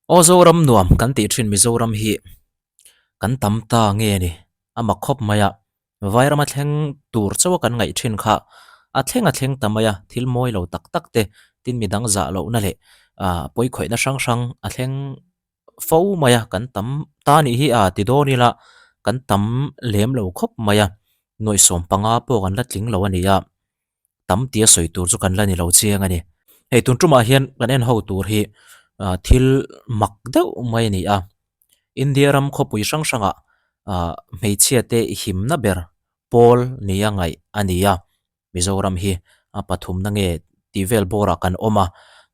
Aw Zoram nuam kan tih thin Mizoram hi kan tam ta nge ni a mak khawp mai a, Vairama thleng tur chauh a kan ngaih thin kha a thleng a thleng ta mai a, thil mawi lo tak tak te tin midang zah lohna leh ah pawikhawihna hrang hrang a thleng fo mai a, kan tam ta nih hi a ti dawn ila kan tam lem lo khawp mai a, nuaih sawm panga pawh kan la tling lo a ni a. tam tia sawi tur chu kan la ni lo chiang a ni. Hei tun tumah hian kan en ho tur hi ah thil mak deuh mai a ni a, India ram khawpui hrang hrangah ah hmeichhia te himna ber pawl nia ngaih a ni a, Mizoram hi a pathumna nge tih vel bawrah kan awm a,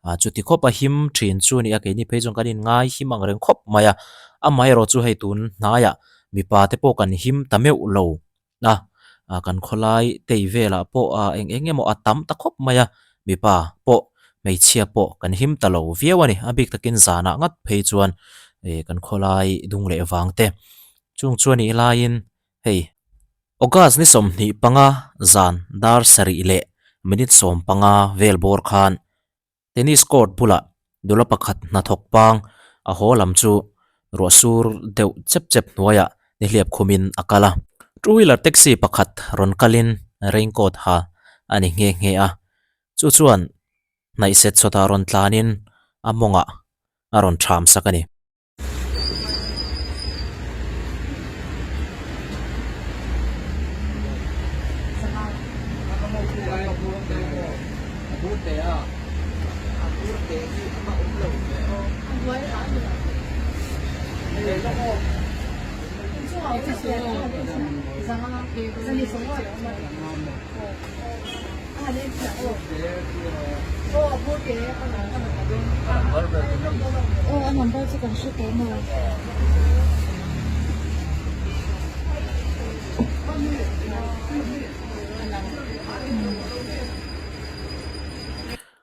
ah chuti khawp a him thin chu a ni a, keini phei chuan kan inngai him ang reng khawp mai a, amaherawh chu hei tun hnaiah mipa te pawh kan him ta meuh lo. a ah kan khawlai tei velah pawh ah eng eng emaw a tam ta khawp mai a mipa pawh hmeichhia pawh kan him ta lo viau a ni a bik takin zanah ngat phei chuan ih kan khawlai dung leh vang te chung chuan ih laiin hei August ni 25 zan dar sarih leh minute 15 vel bawr khan. Tennis court bulah nula pakhat hnathawk pang a haw lam chu ruah sur deuh chep chep hnuaiah nihliap khumin a kal a. Two wheeler taxi pakhat rawn kalin raincoat ha a ni nghe nghe a, chu chuan hnaih set chawtah rawn tlanin a mawngah a rawn ṭham sak a ni. Aw a number chu kan hre tawh maw?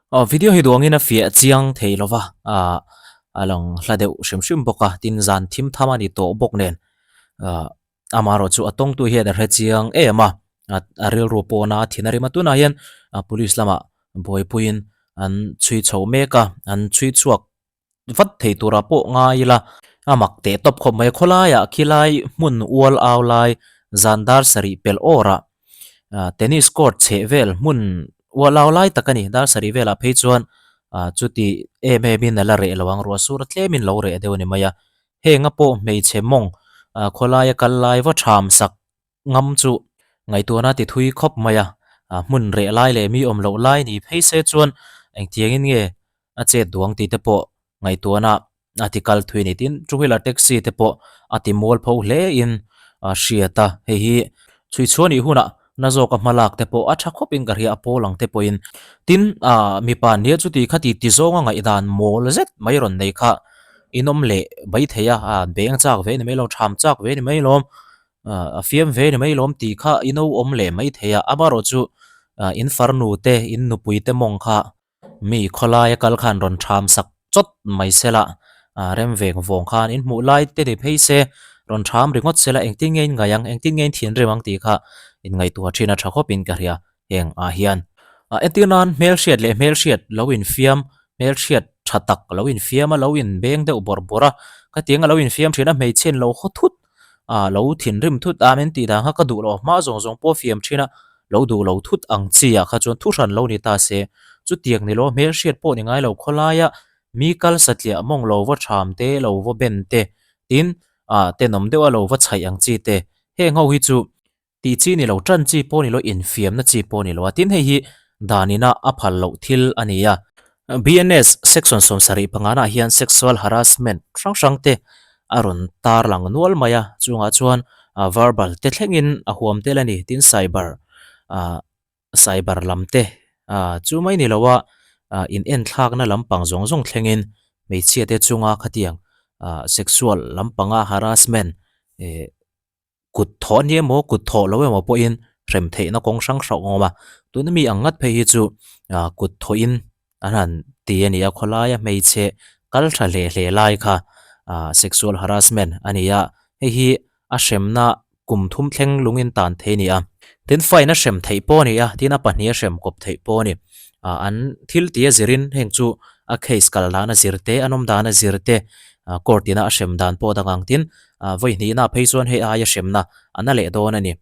Aw video hi duangin a fiah chiang thei lova ah a lang hla deuh hrim hrim bawk a tin zan thim tham a ni tawh bawk nen ah. Amaherawh chu a tawngtu hian a hre chiang em a, a rilru pawna a thin a rim a. Tunah hian police lamah buaipuiin an chhui chho mek a, an chhui chhuak vat thei turah pawh ngai ila a mak teh tawp khawp mai. Khawlaiah khilai hmun ual au lai zan dar sarih pelh awrah tennis court chheh vel hmun ual au lai tak a ni. Dar sarih velah phei chuan chuti em em in a la reh lo ang, ruah sur a tlemin lo reh deuh a ni mai a. Heng a pawh hmeichhe mawng khawlaia kal lai va tham sak ngam chu ngaihtuahna ti thui khawp mai a, hmun reh lai leh mi awm loh lai ni phei se chuan engtiangin nge a chet duang tih te pawh ngaihtuahna a ti kal thui a ni. Tin, two wheeler taxi te pawh a ti mual pho hle in a hriat a, hei hi chhuichhuah nih hunah Na zawka hma lak te pawh a tha khawp in ka hria a pawl ang te pawhin. Tin, ah mipa nia chuti kha ti ti zawnga ngaihdan mawl zet mai rawn nei kha inawm leh mai thei a, ah beng chak ve ni mai lo, tham chak ve ni mai lawm, ah a fiam ve ni mai lawm tih kha ino awm leh mai thei a, amaherawh chu ah in farnu te, in nupui te mawng kha Mi khawlaia kal khan rawn tham sak chawt mai se la, rem veng vawng khan in hmuh lai te ni phei se, rawn tham ringawt se la engtin nge in ngaih ang, engtin nge in thinrim ang tih kha in ngaihtuah thin a tha khawp in ka hria heng ah hian. Entir nan hmelhriat leh hmelhriat lo infiam, hmelhriat tha tak lo infiam a, lo inbeng deuh bawrh bawrh a, khatiang a lo infiam thin a hmeichhe in lo haw thut ah lo thinrim thut a min tih dan kha ka duh lo hma zawng zawng pawh fiam thin a lo duh lo thut ang chi ah kha chuan thu hran lo ni ta se chutiang ni lo hmelhriat pawh ni ngai lo khawlaia mi kal satliah mawng lo va tham te lo va ben te tin ah tenawm deuh a lo va chhaih ang chi te heng ho hi chu Tih chi ni lo, tan chi pawh ni lo, infiamna chi pawh ni lo a. Tin, hei hi danina a phal loh thil a ni a. BNS Section 75 ah hian sexual harassment hrang hrang te a rawn tarlang nual mai a. Chungah chuan verbal te thlengin a huam tel a ni. Tin, cyber cyber lam te chu mai ni lo a, inenthlakna lampang zawng zawng thlengin hmeichhia te chunga khatiang sexual lampanga harassment Kut thawh ni emaw, kut thawh lo emaw pawhin hrem theihna kawng hrang hrang a awm a. Tuna mi ang ngat phei hi chu ah kut thawhin an han ti a ni a, khawlaia hmeichhe kal tha hle hle lai kha ah sexual harassment a ni a, hei hi a hremna kum thum thleng lungin tan thei a ni a. Tin, fine a hrem theih pawh a ni a, tin a pahnih a hrem kawp theih pawh a ni. Ah an thil ti a zirin heng chu A case kal dan a zir te, an awm dan a zir te, court ina a hrem dan pawh dang ang tin, vawi hnihna phei chuan hei aia hremna a na leh dawn a ni.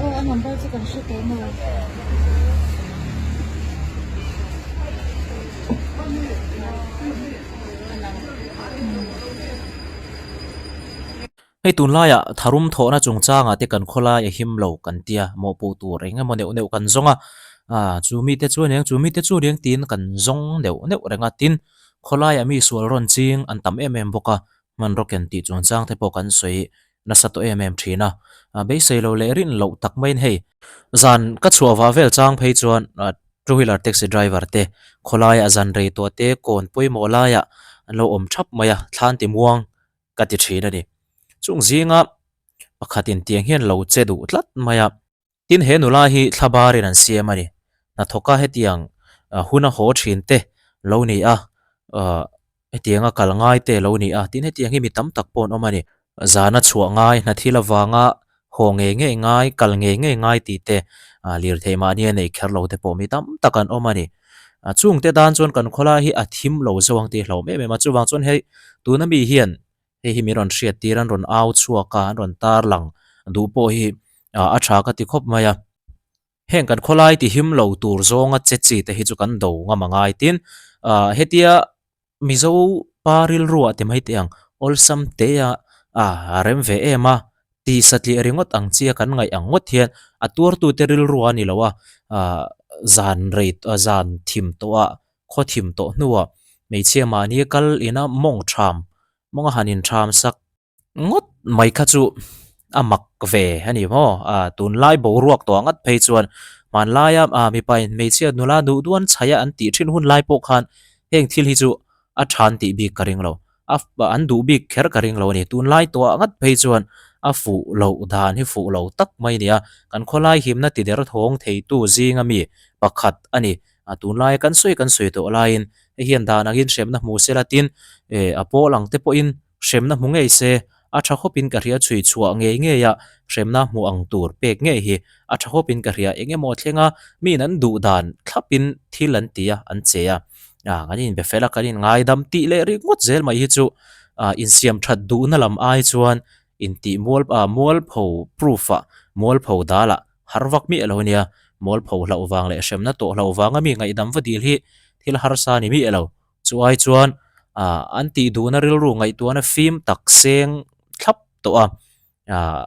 Aw a number chu kan hre tawh maw? Hei tunlaiah tharum thawhna chungchangah te kan khawlai a him lo kan tia mawhpuh tur eng emaw neuh neuh kan zawng a, ah chu mite chu aniang chu mite chu aniang tiin kan zawng neuh neuh reng a, tin khawlaiah mi sual rawn ching an tam em em bawk a, hmanraw ken tih chungchang te pawh kan sawi nasa tawh em em thin a, beisei lo leh rin loh tak maiin hei zan ka chhuah vah vel chang phei chuan two wheeler taxi driver te khawlaiah zan rei tawh te kawn pawimawh laiah an lo awm thap mai a, thlan ti muang ka ti thin a ni. Chung zinga pakhatin tiang hian lo che duh tlat mai a. Tin he nula hi thla barin an siam a ni. Hnathawka hetiang huna haw thin te lo ni a, hetianga kal ngai te lo ni a. Tin hetiang hi mi tam tak pawh an awm a ni. Zana chhuah ngai, hnathil avanga haw ngei ngei ngai, kal ngei ngei ngai tih te lirthei mahni a nei kher lo te pawh mi tam tak an awm a ni. Chungte tan chuan kan khawlai hi a thim lo zo ang tih hlauh em em a, chuvang chuan hei tuna mi hian hei hi min rawn hriat tir an rawn au chhuak a, an rawn tar lang duh pawh hi a tha ka ti khawp mai a. Heng kan khawlai ti him lo tur zawnga che chi te hi chu kan do ngam a ngai tin hetia Mizo pa rilruah ti mai teh ang, awlsam te a a rem ve em a, ti satliah ringawt ang chi a kan ngaih ang ngawt hian a tuartute rilru a ni lo a, zan rei zan thim tawh a, khaw thim tawh hnuah hmeichhia mahni kal ina mawng tham, mawng a han intham sak. Ngawt mai kha chu a mak ve a ni maw? A tunlai boruak tawh ngat phei chuan hmanlaia a mipain hmeichhia nula duh duan chhaia an tih thin hun lai pawh khan heng thil hi chu a than tih bik ka ring lo. A an duh bik kher ka ring lo a ni. Tunlai tawh ngat phei chuan a fuh loh dan hi fuh lo tak mai a ni a. Kan khawlai himna ti der thawng theitu zinga mi pakhat a ni. A tunlaia kan sawi kan sawi tawh laiin hei hian dan angin hremna hmu sela tin a pawl ang te pawhin Hremna hmu ngei se, a tha khawpin ka hria chhui chhuah ngei ngei a, hremna hmu ang tur pek ngei hi a tha khawpin ka hria eng emaw thleng a, miin an duh dan thlapin thil an ti a, an che a, ah kan inbe fel a, kan inngaidam tih leh ringawt zel mai hi chu ah insiam that duhna lam ai chuan intih mual ah mualpho proof ah mualpho dal ah har vak miah lo ania, mualpho hlauh vang leh hremna tawh hlauh vanga mi ngaihdam va dil hi thil harsa ni miah lo. Chu ai chuan ah an tih duhna rilru ngaihtuahna fim tak seng thlap tawh a, ah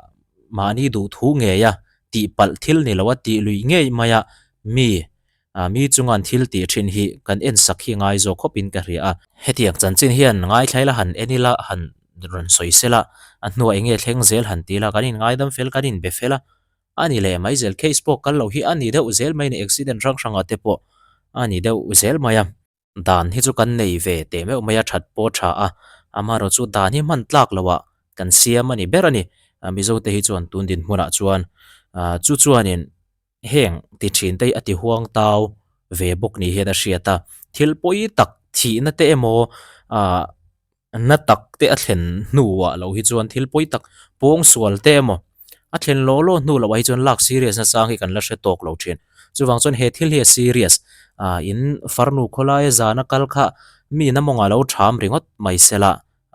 mahni duh thu ngei a tih palh thil ni lo a tih lui ngei mai a mi ah mi chunga an thil tih thin hi kan en sak hi ngai zawk khawp in ka hria a. Hetiang chanchin hian ngaithlaila han en ila han rawn sawi sela a hnuah eng nge thleng zel han ti ila kan in ngaidam fel kan in be fel a a ni leh mai zel case pawh kal loh hi a ni deuh zel mai a ni accident hrang hrangah te pawh a ni deuh zel mai a. Dan hi chu kan nei ve teh meuh mai a that pawh tha a, amaherawh chu dan hi hman tlak loh ah kan siam a ni ber a ni. Mizo te hi chuan tun dinhmun ah chuan chu chuanin heng ti thin te hi a ti huang tau ve bawk ni hian a hriat a, thil pawi tak thihna te emaw ah Na tak te a thlen hnuah lo hi chuan thil pawi tak pawng sual te emaw a thlen law law hnu loh ah hi chuan lak serious na chang hi kan la hre tawk lo thin. Chuvang chuan he thil hi a serious ah in farnu khawlaia zana kal kha mi na mawngah lo tham ringawt mai sela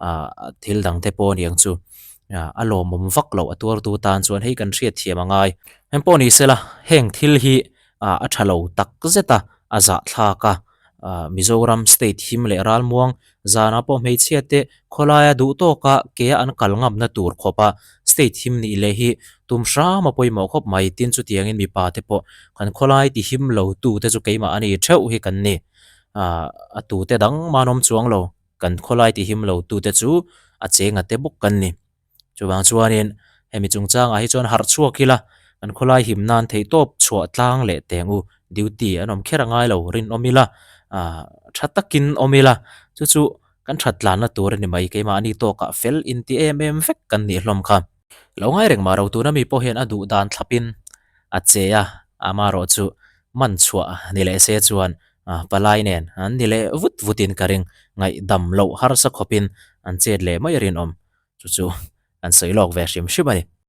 ah thil dang te pawh aniang chu ah a lawmawm vak loh a tuartu tan chuan hei kan hriat thiam a ngai. Heng pawh ni sela heng thil hi ah a tha lo tak zet a a zahthlak a. Mizoram state him leh ralmuang zanah pawh hmeichhia te khawlaia duh tawka ke an kal ngamna tur khawpa state him nih leh hi tum hram a pawimawh khawp mai tin chutiangin mipa te pawh kan khawlai ti him lo tu te chu keimah a ni theuh hi kan ni a tu te dang manawm chuang lo kan khawlai ti him lo tu te chu a chenga te bawk kan ni. Chuvang chuanin hemi chungchangah hi chuan harh chhuak ila kan khawlai him nan theihtawp chhuah tlang leh teng u duty an awm kher a ngai lo rinawm ila ah tha takin awm ila. Chu chu kan that tlanna tur a ni mai, keimahni tawkah fel inti em em vek kan nih hlawm kha. Lo ngai reng mah ro tuna mi pawh hian a duh dan thlapin a che a, amaherawh chu man chhuah ni leh se chuan palai nen an ni leh vut vutin ka ring, ngaihdam loh harsa khawpin an chet leh mai rinawm. Chu chu an sawi lawk ve hrim hrim a ni.